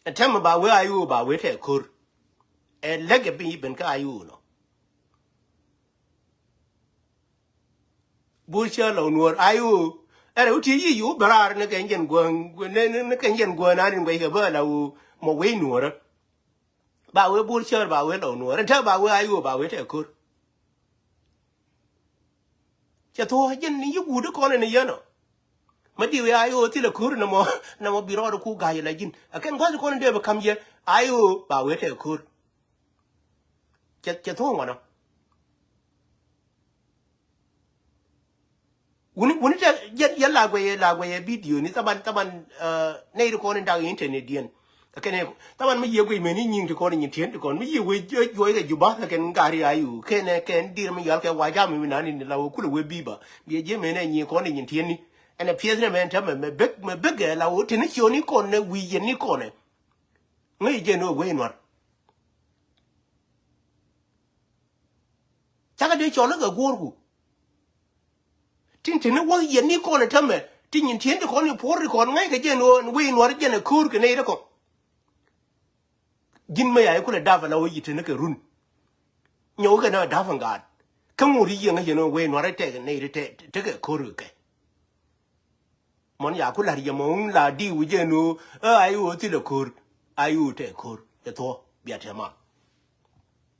Ɛ tɛmɛ ba wee a i̱ ɣöö ba wee tɛɛ ko̱r. Ɛ lɛk ɛ piny i̱ ben kä a i̱ ɣöö nɔ. Bul Cär Lɔw Nuɔr a i̱ ɣöö. Ɛ rɛw ti yic ɣöö bɛ raar ni kɛ jɛn guäär, ni, ni, ni kɛ jɛn guäär na rin guɛc kɛ bä la ɣöö mɔ wee Nuɔrä. Ba wee Bul Cär ba wee Lɔw Nuɔr. Ɛn tɛmɛ ba wee a i̱ ɣöö ba wee tɛɛ ko̱r. Cɛ thuɔ̱k jɛn ni yi guut kɔn ni yɛn ɔ. Mä diw ya i̱ ɣöö thilɛ ko̱r nɔmɔ, nɔmɔ bi rɔɔd ku ga̱a̱c la ji̱n. A kɛn gua̱th kɔn in dee bi ka̱m yɛ a i̱ ɣöö ba wee tɛɛ ko̱r. Cɛ, cɛ thuɔ̱k ŋuɔnɔ. Wuni, wuni tɛ, yɛ, yɛ la guɛyɛ, la guɛyɛ video ni thaban, thaban, eh, nɛy ti kɔn in dak internet diɛn. Kɛnɛ, thaban mi yiëë guic meni nyiŋ ti kɔn nyin tiɛn ti kɔn. Mi yiëë wec juɔc kɛ Juba kɛn gari ayu. Kɛnɛ, kɛn dir mi yɔal kɛ wa jam mi nani ni la wä kulɛ wee biba. Biɛ jiɛ meni nyiŋ kɔn nyin tiɛn ni. Ɛn ɛ piɛth ni mɛn tɛmɛ mɛ bek, mɛ bek ɛ la wä tini cioni kɔn nɛ wi̱i̱ yɛn ni kɔn nɛ. Ŋäc jɛ ni wä wee nuar. Cakɛ dee cɔl kɛ guɔ̱ɔ̱rku. Tin tini wä yɛn ni kɔn ɛ tɛmɛ. Ti nyin tiɛn ti kɔn ni puɔr ti kɔn ŋäc kɛ jɛ ni wä wee nuar jɛ ni ko̱o̱r kɛ nɛy ti kɔn. Ji̱n mä ya i̱ kulɛ dap ala wä yi teni kɛ run. Nyɔk kɛ na dap ɛn gaat. Kä ŋot i̱ yiëŋä yɛn wee nuar i̱ tɛk nɛy ti tɛ, tekɛ ko̱r kɛ kɛ. Mɔn ya ku la̱r yɛ mɔ wun la diw jɛ ni wä, ɛ, a i̱ wä thilɛ ko̱r. A i̱ wä tɛ ko̱r. Ɛ thuɔ, bia tɛ mal.